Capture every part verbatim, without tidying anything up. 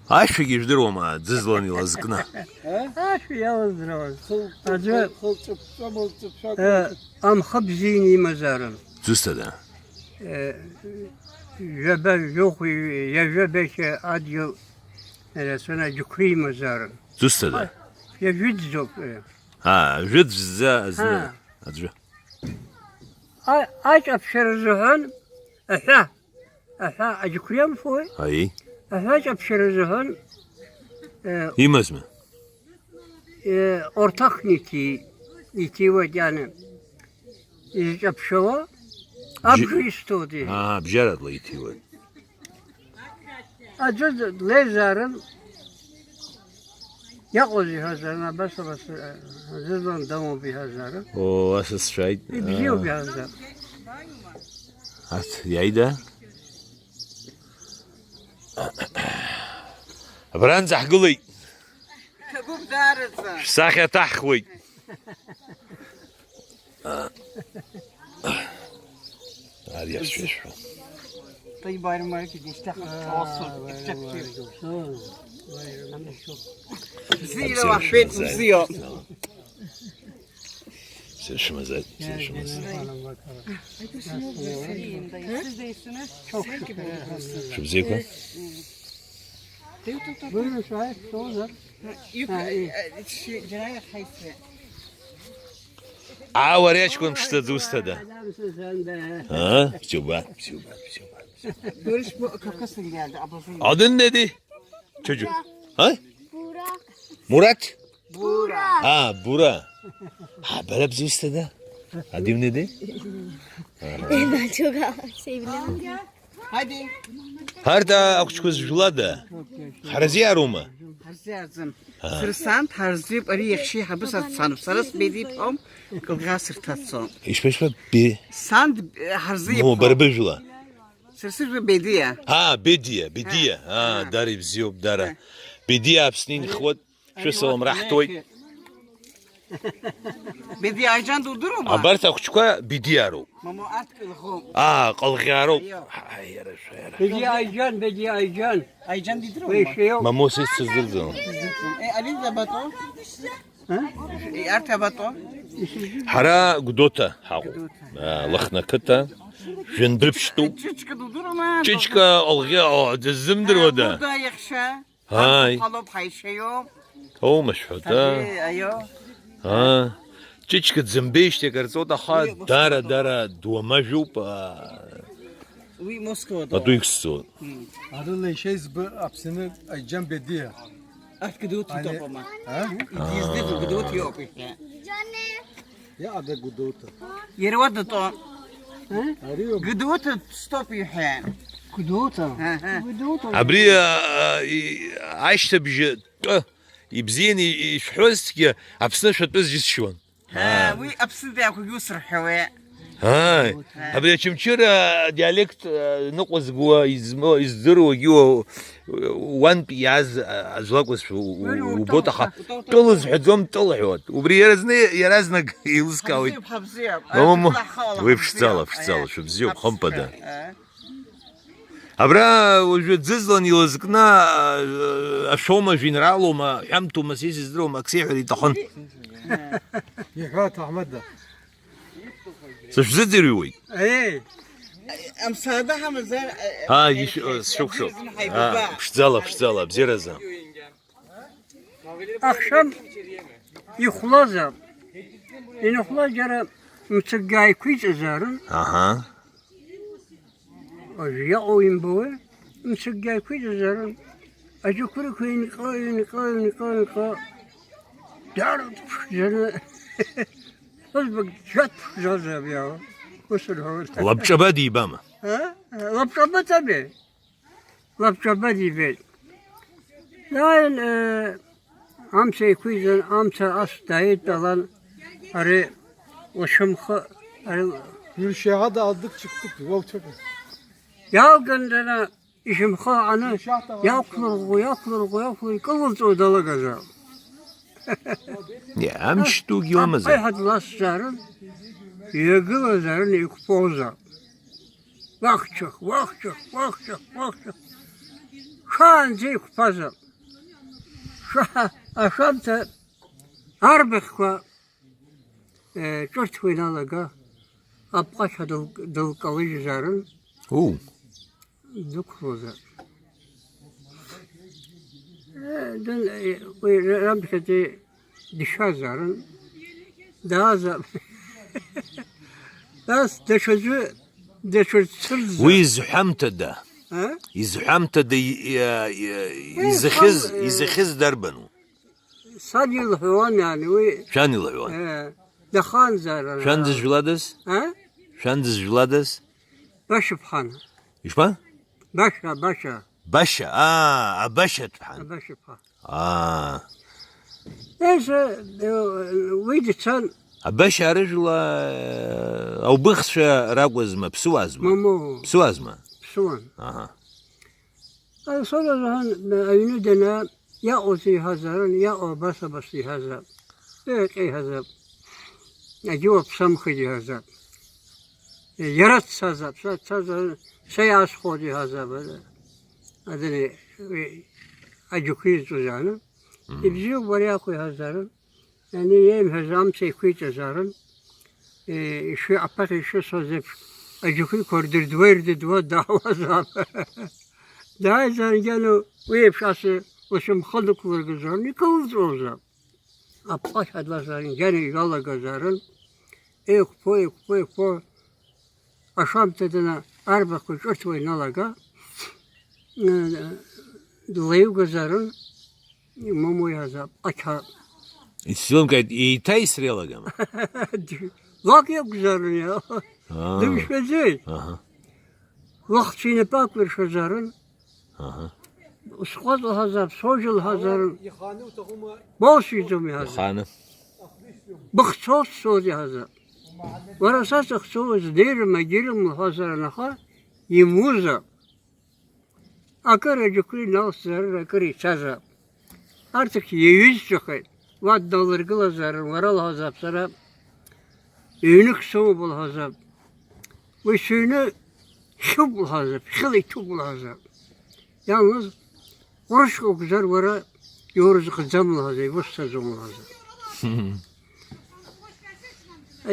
Ашәагьы жәдыруама, ӡызлан илазкны? Ашәа иалаздыруаз. Аӡәы, Хылҵыԥҵәа, мылҵыԥшәа, э, амхы бзианы имазаарын. Ӡысҭада? Э, жәаба, жәохә, ҩажәа бәашьа адгьыл, э, рацәаны аџьықәреи имазаарын. Ӡысҭада? Иажәытәӡоуп, э. Аа, жәытә зза азы. Аа. Аӡәы. А-, аҷаԥшьара рзыҳәан аҳәа, аҳәа аџьықәреи амфои? Аи. Аҳәа аҷаԥшьара рзыҳәан, э, Имазма? Э, орҭахны иҭи-, иҭиуеит, иани. Изҷаԥшьауа, бжьы-, абжа исҭоит, иҳәеит. Аа, бжьаратәла иҭиуеит. Аӡәы длеизаарын, иаҟәаз иҳәазаарын, абас, абас, аӡәы длан дамоуп иҳәазаарын. О, асасцәа ааит. Ибзиоуп иҳәазар. Арҭ иааида? Абранӡа ҳгылеит. Ҭабуп даараӡа. Шәсахьа ҭаҳхуеит. Ари аԥсшәа ишәҳәо. Бзиала уаҳәеит, бзиа. Сыршымазааит, сыршымазааит. Шыбзиақәа. Быҩрашәааит, шәоуазар? Ҩықәа, џьара иахьҳаицәеи. Аа, уара аҷкәын ԥшӡа дузҭада? Аа, ԥсиуба, ԥсиуба, ԥсиуба. Дөрыш бу какасынгьы абазын. Адын неди? Чуҷу. А? Бура. Мурат? Бура. А, Бура. А, бара бзузҭада? Адим неди? Ина чуга, сеивлен. Ҳади. Ҳарҭ ахәыҷқәа зжәлада? Ҳарзиаарума? Ҳарзиааӡам. Аа. Сара сан дҳарзиоуп, ари иахьшьеиҳабыс аццануп. Сара сбеидиԥҳәом, Кылӷа сырҭацо. Ишԥа, ишԥа, би? Сан д-, ҳарзиаԥҳәом. Мо, бара быжәла? Сара сыжәла Бедиа. Аа, Бедиа, Бедиа. Аа, аа, дара ибзиоуп, дара. Аа. Бедиа Аԥсны инхуеит. Шәысалам раҳҭоит. Бедиа Аиџьан дудыруама? Абарҭ ахәыҷқәа Бедиароуп. Мамо, арҭ Кылӷоуп. Аа, Кылӷьароуп. Аио. Ҳаи, иара шәа, иара. Бедиа Аиџьан, Бедиа Аиџьан. Аиџьан дидыруама? Уи шәеиоуп. Мамо, сисцәа сдырӡом. Э, Алинда Бато? А? Э, арҭ Абато? Ҳара Гәдоуҭа ҳаҟоуп. Гәдоуҭа. Аа, Лыхны ақыҭа. Жәындәрыԥшьтәуп. Ҷыҷка дудыруама? Ҷыҷка, Олӷьа, о, дыззымдыруада? Гәда иахьа. Ааи. Ҳалоуп, ҳаишьаҩуп. Оумашәҳәоит, аа. Ари, аио. Аа. Ҷыҷка дзымбеижьҭеи акыр ҵуеит, аха уи Москва дара, дара дуамажәуп, аа. Уи Москва дууп. Атәы иқәсҵоит. М. Ара леишеи збы Аԥсны Аиџьан Бедиа. Арҭ Гәдоуҭа ани-, иҭоуп, ама. А? Идиздыруа Гәдоуҭа иоуп, иҳәа. Иаҟада Гәдоуҭа? Иара уа датәоуп. Ариоуп. Гәдоуҭа стәоуп иҳәа. Гәдоуҭа? Аҳа. Гәдоуҭа. Абри, а, а, и-, ашьҭыбжьы тәы ибзианы и-, ишәҳәозҭгьы Аԥсны шәатәыз џьысшьон. Аа, аа. Уи Аԥсны дааиқәагьы ус рҳәауеит. Ааи. Ааи. Абри Очамчыра диалект, а, ныҟәызгуа, измо-, издыруагьы уа-, уантәи иааз, а, аӡә лакәызшәа у-, у-, убоит, аха тәы лызҳәаӡом, тәы лҳәоит. Убри иаразны, иаразнак еилыскаауеит. Ҳабзиоуп, ҳабзиуп. Мамоу, ҳабзиуп, уи ҳабзиуп. Ԥшӡала, ԥшӡала, шәыбзиоуп, хымԥада. Ҳабзиуп, ҳабзиуп. Абра уажәы ӡызлан илызкны, а, ашәома, жәеинраалома, ҳәамҭоума, сеи сыздыруам, ак сеиҳәар иҭахын. Иҳәа, ҭаҳмада. Сышәзыӡырҩуеит. Еи! Амсаада ҳамазар, а, а, ишә-, а, сшәықәшәоуп. Ҳаибабап. А, ԥшӡала, ԥшӡала, абзиаразы. Ахшам ихәлазаап. Инхәлаз џьара мцыкгьы ааиқәиҵазаарын. Аҳа. Уажә иаҟоу имбауеи? Мцыкгьы ааиқәиҵазаарын. Аџьықәреиқәа инҟьо, инҟьо, инҟьо, инҟьо. Даара дԥшӡаны. Ԥҳәызбак џьа дԥшӡазаап иаауа. Ус рҳәоит. Лабҿаба дибама? А? Лабҿаба ҵаби? Лабҿаба дибеит. Дааин, э, амца еиқәиҵан, амца ас дааидтәалан, ари лшьамхы, ари Ҩыршьаада алдык чықәкык, уалчықәкык. Иалган дара ишьамхы ааны, иақәлырӷәӷәо, иақәлырӷәӷәо, иақәлыр-, икылылҵуа далагазаап. Иа, амч дугьы ыҟамызар? Аиҳа дласзаарын, игылазаарын, иқәԥозаап. Уахьчах, уахьчах, уахьчах, уахьчах. Қәаанӡа иқәԥазар, ша-, ашамҭа арбаӷьқәа, э, ҿырҭуа иналага, апҟаша дыл-, дылкалыжьзаарын. Уу. Дықәлозар. Э, дын-, э, уи ра-, раԥхьатәи дшәазаарын. Даазар. Нас даҽаӡәы, даҽаӡә дцәырҵзар. Уи изҳәамҭада? А? Изҳәамҭада и-, и-, и-, Э, изахьыз, сан, э, изахьыз дарбану? Сан илҳәауан, иани, уи. Шәан илҳәауан? Э, дахаанзар, ара. Шәан дызжәладаз? А? Шәан дызжәладаз? Башаԥҳан. Ишԥа? Баша, Баша. Баша, аа, Абаша дԥҳан. Абаша ԥа. Аа. Ес, э, уи дцан. Абаша арыжәла, э, аубыхцәа ракәызма, ԥсуазма? Мамоу. Ԥсуазма? Ԥсуан. Аҳа. Анцәа азыҳәан, аҩны дана, иаҟоузеи иҳәазаарын, иаҟоу абас, абас иҳәазаап. Еиҟьа иҳәазаап. Егьи уаԥсамхеит иҳәазаап. Иара дцазаап, са дцазар, са иаасхәоит иҳәазаап. Адыни, уи аџьықәреи зҵоз ааны. Мгм. Ибзиоуп, уара иахәо иҳәазаарын. Ани иеимҳәаз амца еиқәиҵазаарын. Е, иши-, аԥахьа ишысҳәаз еиԥш, аџьықәреиқәа рдырдуа, ирдыдуа даауазаап. Дааизар, иану, уи еиԥш асы лшьамхы нықәлыргозаарын, икылҵәозаап. Аԥҟа шәадлазаарын, иану иалагазаарын. Еиқәԥо, еиқәԥо, еиқәԥо. Ашамҭа дана арбаӷьқәа ҿырҭуа иналага, э, длеиугазаарын, имамуи азы ақьа. Исзеилымкааит, еиҭа исреилагама? Лак иакәзаарын, иа-, Аа. Дымшәаӡеи? Аҳа. Лыхцә инапы ақәиршәазаарын. Аҳа. Сҟәаҵ лҳәазар, сожәа лҳәазар, Ихааны уҭахума? Босиӡом иҳәазар. Ихааны. Быхцо сцоит иҳәазар. Уара са сыхцоу знеирым, агьирым лҳәазар анаха, имузар. Акыр аџьықәреи налсзар, акыр ицазар. Арҭ иаҩызцәахеит, уа дналыргылазаарын, уара лҳәазап, сара ҩнык соуп лҳәазап. Уи сыҩны хьуп лҳәазап, хьыла иҭәуп лҳәазап. Иалаз, ҟәрышк угзар уара иурызҟӡам лҳәазап, иусҭаӡом лҳәазап.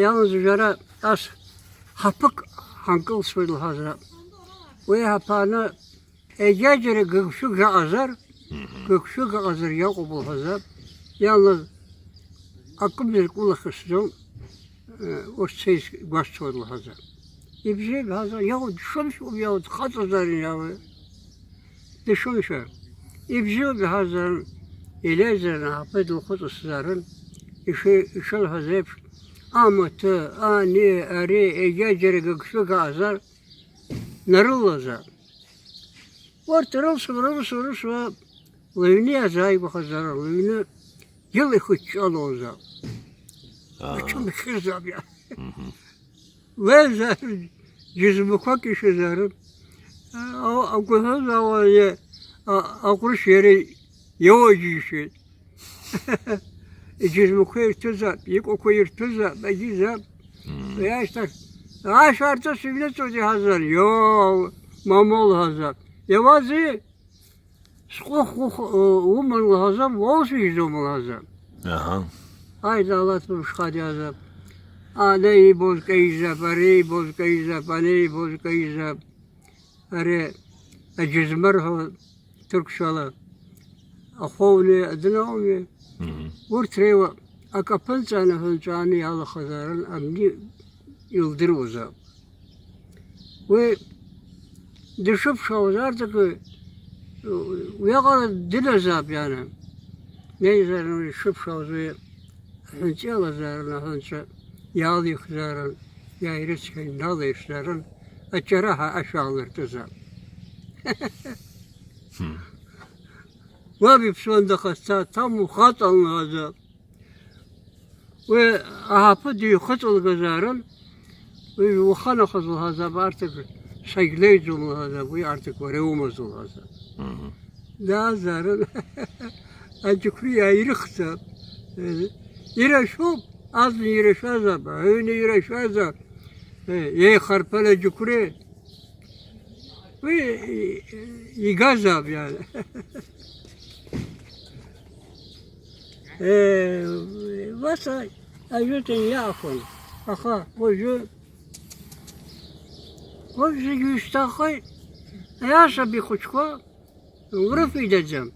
Иалаз жәара ас ҳаԥык ҳанкылсуеит лҳәазап. Уи ҳаԥааны Егьаџьара гыгшәыг аҟазар, Мгм. гыгшәыг аҟазар иаҟоуп лҳәазар, иалаз акымзарак улахысӡом, э, урҭ са исгәасҭоит лҳәазар. Ибжьы ибҳәазар, иаауа дшымшәуп, иаауа дхаҵазар, иаауа дышымшәар. Ибжьы ибҳәазар, илеизар, аҳаԥы дылхәыҵысзаарын, иши-, ишылҳәаз еиԥш, амаҭы, ани, ари, егьаџьара гыгшәыг аҟазар, нарылазар. Урҭ рылсуа, рылсуа, рылсуа, лыҩны иазааигәахазар, лыҩны илихыччалозар. Аа. Аҽымхьызар иа. Мгм. Леизар, џьызмақәак ишьазар. А-, агәаҳәозаауа иа-, а-, аҟәрышь иара иоуаџьишьеит. Иџьызмақәа ирҭәызаап, икәақәа ирҭәызаап, агьизаап. Мм. Уи ашьҭахь, ашәарҭа сыҩныҵуеит иҳазар, иоу, мамоу лҳазар. Иауазеи? Сҟәыхә ухә-, уман лҳазар, уоусыжьӡом лҳазар. Аҳа. Ҳаи, далаҭ мышхадиазар. Ана ибоз каижьзаап, ари ибоз каижьзаап, ани ибоз каижьзаап. Ари аџьызмыр ҳәа ҭырқәшәала ахәоуни адынаауни, Мгм. урҭ реиуа акы аԥынҵа анаҳәынҵәааны иалахазаарын, абни илдыруазаап. Уи дышыԥшаауаз арҭ акы уиаҟара дыназаап иана. Неизар уи дшыԥшаауаз уи Аҳәынҵәа иалазаарын, аҳәынҵәа иаалихзаарын, иааирыцқьан иналаиршәзаарын, аҷараҳәа ашә аалыртызаап. Хм. Уаб иԥсуан дахасца, ҭаму хаҵалнаазаап. Уи аҳаԥы дихыҵалгазаарын, уи уханахаз лҳазап, арҭ ак сагьлеиӡом лҳазап, уи арҭ ак уара иумаз лҳазап. Мгм. Даазаарын, аџьықәреи ааирыхзаап. Ирашәоуп, аӡын ирашәазаап, аҩны ирашәазаап. Еихарԥан аџьықәреи. Уи игазаап иара. Э, Васа ажәытәан иаахәон, аха уажәы, уажә зегь ҩышьҭахеит, аиашаби хәыҷқәа урыфидаӡам,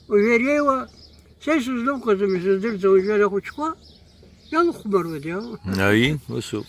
уажә иреиуа, са исыздуқәаӡам, исыздырӡом, уажәы ара ахәыҷқәа иалхәмаруеит, иал-, Аи, усоуп.